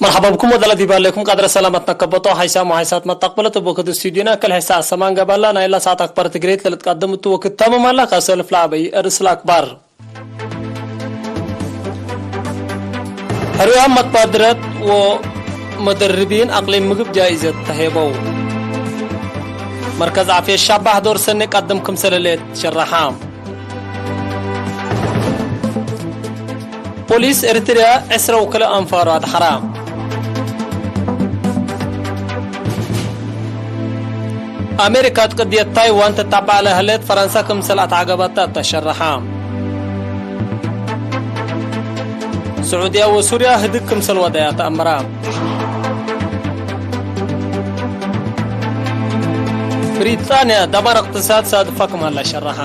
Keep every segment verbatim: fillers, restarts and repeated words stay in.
መርሐባ ብኩም ወደለ ዲብ ሀሌኩም ቀድረ ሰላመት ነከበጦ ሀይሳም ወሀይሳት መተቅበለት እብ ወክድ ስቱዲዮና ክል ሐይሳ አሰማን ገባላ ናይላ ሰዓት አክባር ትግሬት ለልትቀደም እቱ ወክድ ተምም አላ። ከሰልፍ ለአበይ እርስ ለአክባር ሕሩያም መትባድረት ወመደርቢን አቅሊም ምግብ ጃኢዘት ተሄበው። መርከዝ ዓፍየት ሻባህ ዶር ሰኔ ቀድም ክምሰል ህሌት ሸረሓ። ፖሊስ ኤርትርያ ዕስረ ወክልኤ አንፋሩ አድሐራ። አሜሪካ እት ቅድየት ታይዋን ትታባዕ ለህሌት ፈረንሳ ክምሰል አትዐገበታ እተ ሸረሓ። ስዑድያ ወሱርያ ህድግ ክምሰል ወደያ ተአምራ። ብሪጣንያ ደማር እቅትሳድ ሳድፋ ክም ሀላ ሸረሓ።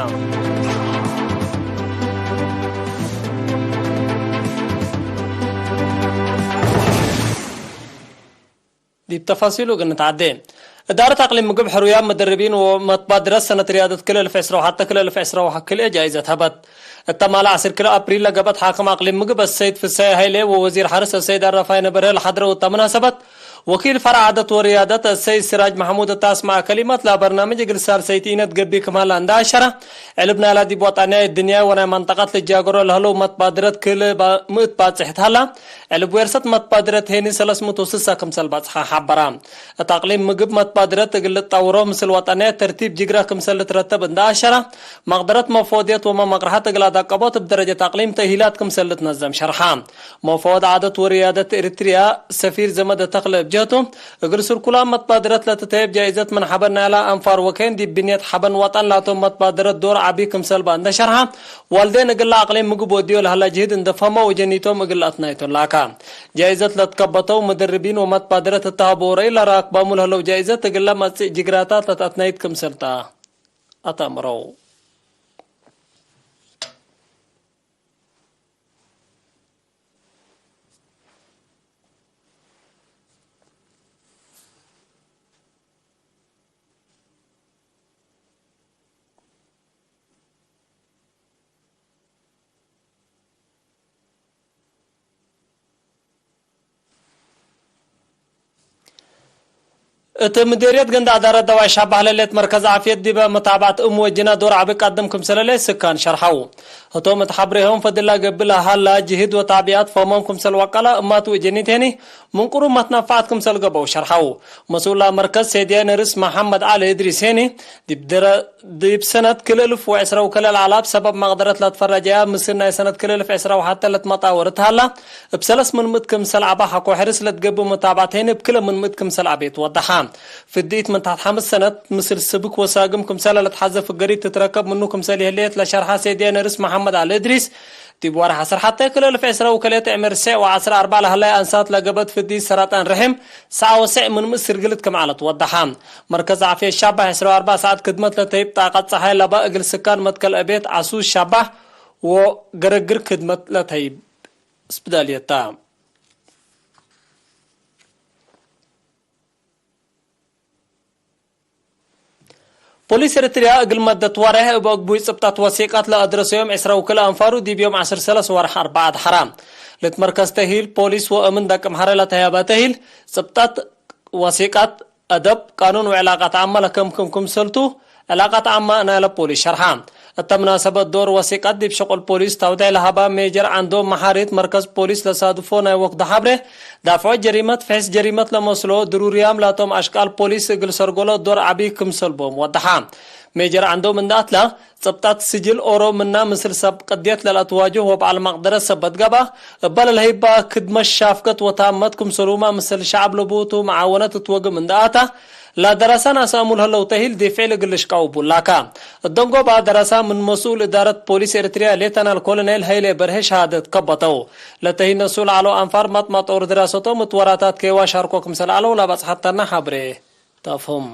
ዲብ ተፋሲሉ እግል ንትዓዴ። እዳረት አቅሊም ምግብ ሕሩያም መደርቢን ወመትባድረት ሰነት ርያደት ክልኤ እልፍ ዕስራ ወሐተ ክልኤ እልፍ ዕስራ ወክልኤ ጃኢዘት ሀበት። እተ ማለ ዐስር ክልኤ አፕሪል ለገብአት ሓክም አቅሊም ምግብ አሰይድ ፍሳዬ ሀይሌ ወወዚር ሐርስ አሰይድ አረፋይነ በርሀ ለሐድረው እተ መናሰበት፣ ወኪል ፈርዕ ዓደት ወርያደት አሰይድ ስራጅ መሕሙድ እተ አስመዐ ከሊመት፣ ለበርናምጅ እግል ሳልሰይት ኢነት ገቢ ክም ሀላ እንደ አሸረ፣ ዕልብ ናይላ ዲብ ወጠንያይ እድንያይ ወናይ መንጠቀት ልጃገሮ ለህለው መትባድረት ክል ባ-፣ ምእት ባጽሕ ተሀላ፣ ዕልብ ዌርሰት መትባድረት ሄኒ ሰለስ ምእት ወስሳ ክምሰል ባጽሓ ሐበራ። እት አቅሊም ምግብ መትባድረት እግል ልትጠውሮ ምስል ወጠንያይ ተርቲብ ጅግረ ክምሰል ልትረተብ እንደ አሸራ፣ መቅደረት መፈወድየት ወመመቅረሐት እግል አዳቀቦት እብ ደረጀት አቅሊም ተእሂላት ክምሰል ልትነዘም ሸርሓ። መፈወድ ዓደት ወርያደት ኤሪትርያ ሰፊር ዘመደ ተክለ እብ ጀህቱ፣ እግል ስርኩላ መትባድረት ለትተየብ ጃኢዘት ምን ሐበን ናይላ አንፋር ወኬን ዲብ ብንየት ሐበን ወጠን ላቶም መትባድረት ዶር ዐቢ ክምሰል በ እንደ ሸርሐ፣ ዋልዴን እግለ አቅሊም ምግብ ወድዮ ለሀላ ጅህድ እንደ ፈሀመው ወጀኒቶም እግል አትናይቶ ላካ። ጃኢዘት ለትከበተው ምድርቢን ወመትባድረት እተ ሀቦ ረይ ለራክባሙ ለህለው ጃኢዘት እግለ መጽእ ጅግራታት ለተአትናይት ክምሰል ተ አተምረው። እት ምዴርየት ገንደ አዳረት ደዋይ ሻባህ ለሌት መርከዝ ዓፍየት ዲበ መታብዐት እም ወጅና ዶር ዐቢ ቀድም ክምሰለ ሌት ስካን ሸርሐው። ህቶም እት ሐብሬሆም ፈድላ ገብእ ለሀላ ጅህድ ወታብያት ፈሞም ክምሰል ወቀላ እማት ወእጀኒት ሄኒ ምን ቅሩብ መትነፋዐት ክምሰል ገብአው ሸርሐው። መስኡላ መርከዝ ሴድያይ ነርስ መሐመድ ዐሊ እድሪስ ሄኒ ዲብ ደረ-፣ ዲብ ሰነት ክልኤ እልፍ ወዕስራ ወክልኤ ለዐላብ ሰበብ መቅደረት ለትፈረጀያ ምስል ናይ ሰነት ክልኤ እልፍ ዕስራ ወሐተ ለትመጣወር ተሀላ፣ እብ ሰለስ ምን ምእት ክምሰል ዐባ ሐቆ ሕርስ ለትገብእ መታብዐት ሄኒ እብ ክለ ምን ምእት ክምሰል ዐቤት ወደሐ። ፍዲት ምን ተሐት ሐምስ ሰነት ምስል ስብክ ወሳግም ክምሰለ ለትሐዘ ፍገሪት ትትረከብ ምኑ ክምሰል ይህሌት ለሸርሐ ሴድያይ ነርስ መሐመድ ዐሊ እድሪስ፣ ዲብ ወርሕ ዐስር ሐቴ ክልኤ እልፍ ዕስራ ወክልኤ ዕምር ሴዕ ወዐስር አርበዕ ለሀላይ አንሳት ለገበት ፍዲት ሰረጣን ርሕም ሰዓ ወሴዕ ምን ምስል ግልት ክም ዐለት ወደሐ። መርከዝ ዓፍየት ሻባህ ዕስራ ወአርበዕ ሰዓት ክድመት ለተይብ ጣቀት ጸሓይ ለበ እግል ስካን መትከል እቤት ዐሱስ ሻባህ ወገረግር ክድመት ለተይብ እስብዳልየት ተ። ፖሊስ ኤሪትርያ እግል መደት ወሬሕ እብ አግቡይ ጽብጠት ወሲቀት ለአድረሰዮም ዕስራ ወክልኤ አንፋሩ ዲብ ዮም ዐስር ሰለስ ወርሕ አርበዓ አድሐራ። ለትመርከዝ ተሂል ፖሊስ ወእምን ደቅምሐረ ለተህያበ ተሂል ጽብጠት ወሲቀት አደብ፣ ቃኑን ወዕላቃት ዓመ ለከምክም ክምሰልቱ፣ ዕላቃት ዓመ ናይለ ፖሊስ ሸርሐ። እተ ምናሰበት ዶር ወሲቀት ዲብ ሸቁል ፖሊስ ተውዴሕ ለሀባ ሜጀር ዐንዶም መሓሪት መርከዝ ፖሊስ ለሳድፎ ናይ ወክዱ ሐብሬ፣ ዳፍዖት ጀሪመት፣ ፍሕስ ጀሪመት ለመስሎ ድሩርያም ላቶም አሽቃል ፖሊስ እግል ሰርገሎ ዶር ዐቢ ክምሰል ቦም ወደሐ። ሜጀር ዐንዶም እንደ አትላ፣ ጽብጣት ስጅል ኦሮ ምና ምስል ሰብ ቅድየት ለልአትዋጅህ ወበዐል መቅደረት ሰበት ገብአ፣ እበ ለልሀይባ ክድመት ሻፍገት ወታመት ክምሰሉመ ምስል ሸዐብ ለቡቱ መዓወነት እት ወግም እንደ አታ፣ ለደረሳን አስአሙ ለህለው ተሂል ዲፍዒ እግል ልሽቀው ቡላካ። እት ደንጎባ ደረሳ ምን መስኡል እዳረት ፖሊስ ኤሪትርያ ሌተናል ኮሎኔል ሀይሌ በርሄ ሸሃደት ከበተው። ለተሂነሱ ለዐለው አንፋር መጥመጦር ድራሰቶም እት ወራታት ኬዋ ሻርኮ ክምሰል ዐለው ለበጽሐተና ሐብሬ ተፍሁም።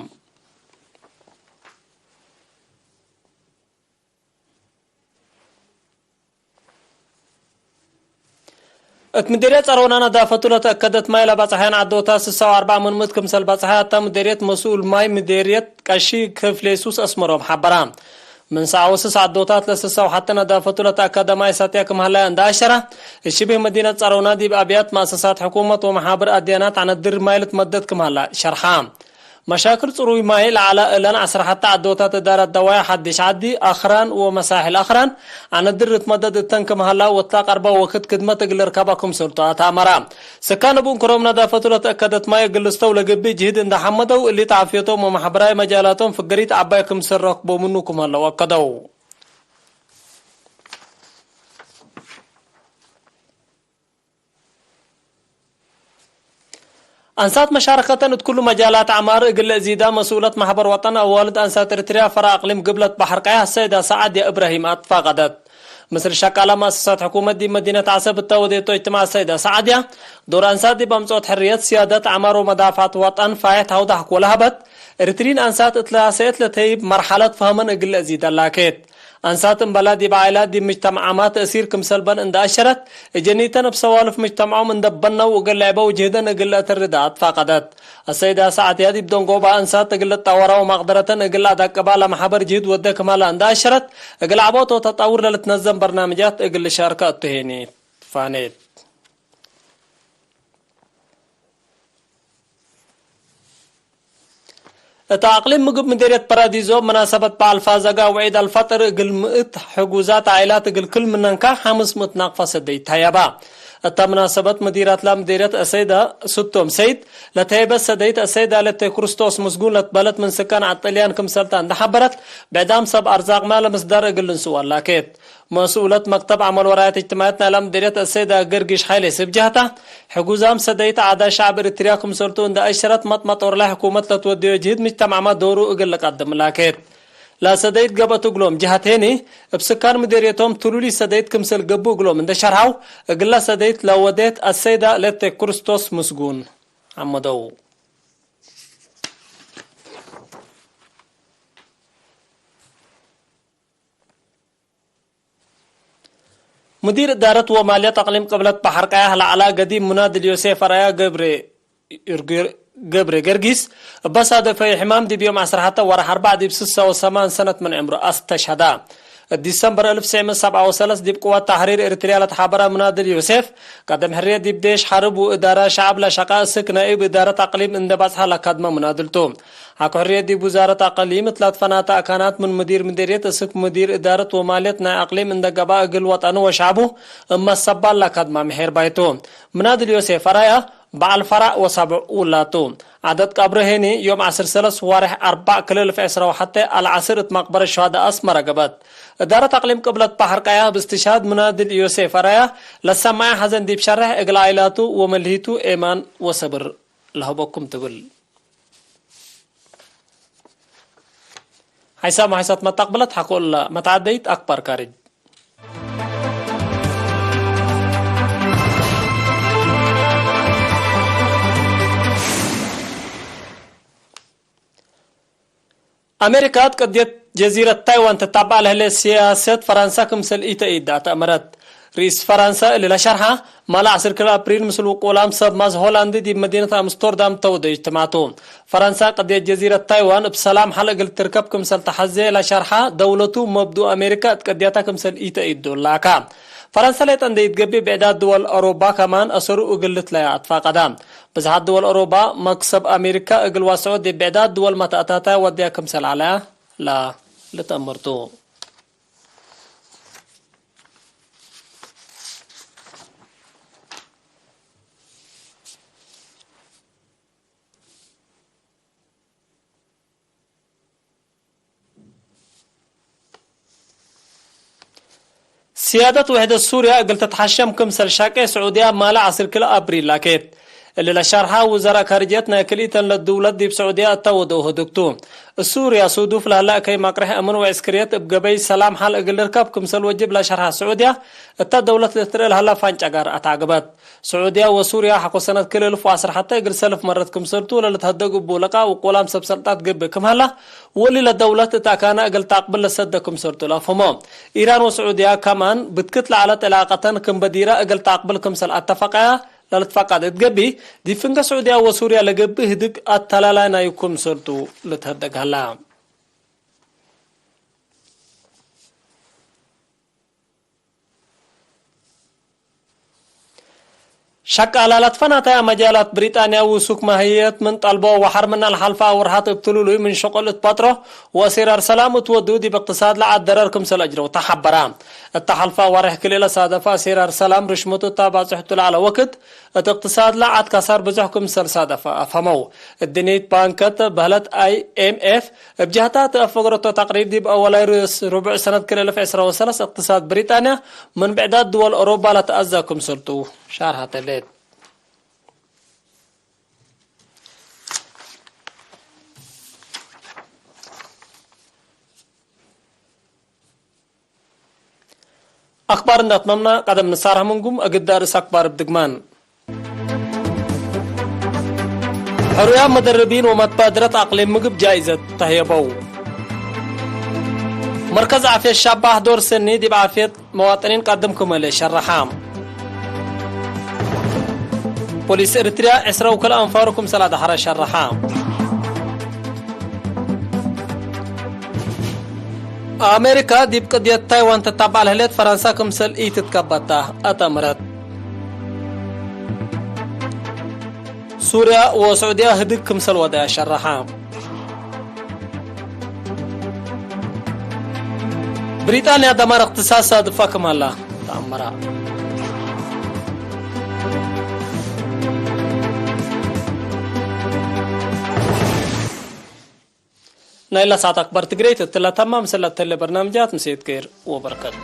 እት ምዴርየት ጸረውና ነዳፈቱ ለተአከደት ማይ ለባጽሐያን ዐዶታት ስሳ ወአርበዕ ምን ምእት ክምሰል ባጽሐ፣ አታ ምዴርየት መስኡል ማይ ምዴርየት ቀሺ ክፍሌሱስ አስመሮም ሐበራ። ምን ሰዓወ ስስ ዐዶታት ለስሳ ወሐተ ነዳፈቱ ለተአከደ ማይ ሰትየ ክም ሀላ እንደ አሸረ፣ እት ሽብህ መዲነት ጸረውና ዲብ አብያት መአሰሳት ሕኩመት ወመሓብር አድያናት ዐነድር ማይ ልትመደድ ክም ሀላ ሸርሐ። መሻክል ጽሩይ ማይ ለዐለ እለን ዐስር ሐተ ዐዶታት እዳረት ደዋይ ሐዲሽ ዐዲ፣ አክራን ወመሳሕል አክራን ዐነድር ልትመደድ እተን ክም ሀላ ወትለአቀርበ ወክድ ክድመት እግል ልርከበ ክምሰልቱ አትአመረ። ስካን እብ እንክሮም ነዳፈቱ ለተአከደት ማይ እግል ልስተው ለገብእ ጅህድ እንደ ሐመደው፣ እሊ ተዓፍየቶም ወመሐበራይ መጃላቶም ፍገሪት ዐባይ ክምሰል ረክቦ ምኑ ክም ሀለው አከደው። አንሳት መሻረከተን እት ኩሉ መጃላት አዕማር እግል ለእዚዳ መስኡለት ማሕበር ወጠን አዋልድ አንሳት ኤርትርያ ፈራ አቅሊም ግብለት በሐር ቀያሕ ሰይዳ ሰዓድያ እብራሂም አትፋቀደት። ምስል ሸቃላ መአሰሳት ሕኩመት ዲብ መዲነት ዐሰብ እተ ወዴቶ እጅትማዕ ሰይዳ ሰዓድያ፣ ዶር አንሳት ዲብ አምጽኦት ሕርየት፣ ስያደት አዕማር ወመዳፍዐት ወጠን ፋይሕ ተአውዳሕ ወለሀበት፣ ኤርትሪን አንሳት እት ለአሰኤት ለተይብ መርሐለት ፈህመን እግል ለእዚዳ ላኬት። አንሳት እምበላ ዲብ ዓኢላት ዲብ ምጅተምዓማ ተእሲር ክምሰል በን እንደ አሸረት፣ እጀኒተን እብ ሰዋልፍ ምጅተምዖም እንደ በነው እግል ለዕበው ጅህደን እግል ለአተርዳ አትፋቀደት። አሰይዳ ሰዓድያ ዲብ ደንጎባ አንሳት እግል ልጣወራ ወመቅደረተን እግል ለአዳቅባ ለመሐበር ጅህድ ወደ ክማላ እንደ አሸረት፣ እግል ዐቦት ወተጣውር ለልትነዘም በርናምጃት እግል ልሻርከ እቱ ሄኒ ትፋኔት። እት አቅሊም ምግብ ምዴርየት ፓራዲዞ፣ መናሰበት በዐል ፋዘጋ ወዒድ አልፈጥር እግል ምእት ሕጉዛት ዓኢላት እግል ክል ምነንካ ሐምስ ምእት ናቅፋ ሰደይት ተሀየባ። እተ መናሰበት ምዲራትላ ምዴርየት አሰይዳ ስቶም ሰይድ ለተሀየበት ሰደይት አሰይዳ ለቴ ክርስቶስ ምስጉን ለትበለት ምን ስካን ዐድ ጥልያን ክምሰልታ እንደ ሐበረት፣ ብዕዳም ሰብ አርዛቅመ ለምስዳር እግል ልንስዋ ላኬት። መስኡለት መክተብ ዐመል ወራየት እጅትማዕየት ናይላ ምዴርየት አሰይዳ ገርጊሽ ሐይሌ ስብ ጀህታ፣ ሕጉዛም ሰደይት ዐዳ ሸዕብ ኤሪትርያ ክምሰልቱ እንደ አሸረት መጥመጦርለ ሕኩመት ለትወደዮ ጅህድ ምጅተማዕመ ዶሩ እግል ልቀድም ላኬት። ለሰደይት ገብአት እግሎም ጀሀት ሄኒ፣ እብ ስካን ምዴርየቶም ትሉሊ ሰደይት ክምሰል ገብኡ እግሎም እንደ ሸርሐው፣ እግለ ሰደይት ለወዴት አሰይዳ ለቴ ክርስቶስ ምስጉን ሐመደው። ሙዲር እዳረት ወማልየት አቅሊም ቅብለት በሐር ቀያሕ ለዐላ ገዲም ሙናድል ዮሴፍ አርአያ ገብሬ፣ ገብሬ ገርጊስ፣ እበ ሳደፈዩ ሕማም ዲብ ዮም ዐስር ሐተ ወርሕ አርበዕ ዲብ ስሳ ወሰማን ሰነት ምን ዕምሩ አስተሽሀዳ። እት ዲሰምበር አልፍ ትስዕ ምእት ሰብዓ ወሰለስ ዲብ ቅዋት ተሕሪር ኤሪትርያ ለተሓበረ ሙናድል ዮሴፍ፣ ቀደም ሕርየት ዲብ ዴሽ ሐርብ ወእዳረ ሸዐብ ለሸቀ እስክ ናይብ እዳረት አቅሊም እንደ በጽሐ ለከድመ ሙናድል ቱ። ሐቆ ሕርየት ዲብ ውዛረት አቅሊም እት ለትፈናተ አካናት ምን ሙዲር ምዴርየት እስክ ሙዲር እዳረት ወማልየት ናይ አቅሊም እንደ ገብአ እግል ወጠኑ ወሸዐቡ እብ መሰባል ለከድመ ምሒር ባይ ቱ። ምናድል ዮሴፍ አርአያ በዐል ፈራዕ ወሰብዕ ውላድ ቱ። ዐደድ ቀብሩ ሄኒ ዮም ዐስር ሰለስ ወሬሕ አርበዕ ክልል እልፍ ዕስራ ወሐቴ አልዐስር እት መቅበረት ሸሃዳ አስመረ ገብአት። እዳረት አቅሊም ቅብለት በሐር ቀያሕ እብ እስትሽሃድ ምናድል ዮሴፍ አርአያ ለሰመዐ ሐዘን ዲብ ሸርሕ እግል ዓኢላቱ ወመልሂቱ ኤማን ወሰብር ለሀበኩም ትብል። ሓይሳም ወሓይሳት መታቅብለት ሐቆ እለ መትዓደይት አክባር ካርጅ። አሜሪካ እት ቅድየት ጀዚረት ታይዋን ትታበዕ ለህሌት ሲያሰት ፈራንሳ ክምሰል ኢተአይድ አተአመረት። ርኢስ ፈራንሳ እሊ ለሸርሐ፣ ማለ ዐስር ክል አፕሪል ምስል ውቁላም ሰብ ማዝ ሆላንድ ዲብ መዲነት አምስቶርዳም ተወደዩ እጅትማቱ። ፈረንሳ ቅድየት ጀዚረት ታይዋን እብ ሰላም ሐል እግል ትርከብ ክምሰል ተሐዜ ለሸርሐ፣ ደውለቱ መብድኡ አሜሪካ እት ቅድየታ ክምሰል ኢተአይዶ ላካ። ፈረንሳ ሌጠ እንዴ ኢትገብእ ብዕዳት ድወል አውሮባ ከማን አሰሩ እግል ልትለያ አትፋቀዳ። ብዝሓት ድወል አውሮባ መክሰብ አሜሪካ እግል ዋስዖ ዲብ ብዕዳት ድወል መተአታታያ ወድያ ክምሰል ዐለያ ላ ልትአመርቱ። ሲያደት ውሕደት ሱርያ እግል ትትሐሸም ክምሰል ሻቄ ስዑድያ ማለ ዐስር ክል አብሪል ላኬት። እሊ ለሸርሐ ውዘራእ ካርጅየት ናይ ክልኢተን ለድውለት ዲብ ስዑድያ እተ ወደው ህዱግ ቱ። እሱርያ ሱዱፍ ለህለ እከይ መቅርሕ አምን ወዕስክርየት እብ ገበይ ሰላም ሐል እግል ልርከብ ክምሰል ወጅብ ለሸርሐ ስዑድያ፣ እተ ደውለት ልትርኤ ለህለ ፋንጫ ጋር አትዓግበት። ስዑድያ ወሱርያ ሐቆ ሰነት ክል እልፍ ወዐስር ሐተ እግል ሰልፍ መረት ክምሰልቱ ለልትሀደግ እቡ ለቃ ውቁላም ሰብ ሰልጣት ገብእ ክም ሀላ፣ ወእሊ ለደውለት እት አካና እግል ተአቅብል ለሰደ ክምሰልቱ ለአፍህሞ። ኢራን ወስዑድያ ከማን ብትክት ለዐለት ዕላቀተን ክም በዲረ እግል ተአቅብል ክምሰል አተፈቀያ፣ ለልትፈቀድ እት ገብእ፣ ዲብ ፍንገ ስዑድያ ወሱርያ ለገብእ ህድግ አተላላይ ናዩ ክምሰልቱ ልትሀደግ ሀላ። ሸቃላ ለትፈናተያ መጃላት ብሪጣንያ ውሱክ ማህየት ምን ጠልቦ ወሐር ምናል ሐልፈ አውርሐት እብ ትሉሉይ ምን ሸቁል እት ፓጥሮ ወእሲራር ሰላም እት ወዱ ዲብ እቅትሳድ ለዐድ ደረር ክምሰል አጅረው ተሐበራ። እተ ሐልፈ አዋርሕ ክልኤ ለሳደፈ እሲራር ሰላም ርሽመቱ እተ ባጽሕቱ ለዐለ ወክድ እት እቅትሳድ ለዐድ ካሳር ብዙሕ ክምሰል ሳደፈ አፍሀመው። እድንይት ባንከት በህለት አይ ኤም ኤፍ እብ ጀህታ እት አፈገረቶ ተቅሪር ዲብ አወላይ ርስ ርቡዕ ሰነት ክልኤ እልፍ ዕስራ ወሰለስ እቅትሳድ ብሪጣንያ ምን ብዕዳት ድወል ኦሮባ ለተአዘ ክምሰልቱ ሻርሐት ህሌት። አክባር እንደ አትመምና፣ ቀደም ንሳርሕ ምንጉም እግድ አርእስ አክባር እብ ድግማን። ሕሩያት መደርቢን ወመትባድረት አቅሊም ምግብ ጃይዘት ተህየበው። መርከዝ ዓፍየት ሻባህ ዶር ሰኒ ዲብ ዓፍየት መዋጥኒን ቀድም ክም ህሌ ሸረሐ። ፖሊስ ኤሪትርያ ዕስራ ውክል አንፋሩ ክምሰል አድሐረ ሸረሐ። አሜሪካ ዲብ ቅድየት ታይዋን ትታባዕ ለህሌት ፈረንሳ ክምሰል ኢትትከበታ አተምረት። ሱርያ ወስዑድያ ህድግ ክምሰል ወደያ ሸረሐ። ብሪጣንያ ደማር እቅትሳድ ሳድፋ ክም ሀላ ተአመረ። ናይላ ሰዓት አክባር ትግሬ እትለ ተማም ሰለት ተለ በርናምጃት ምሴት ኬር ወበረከት።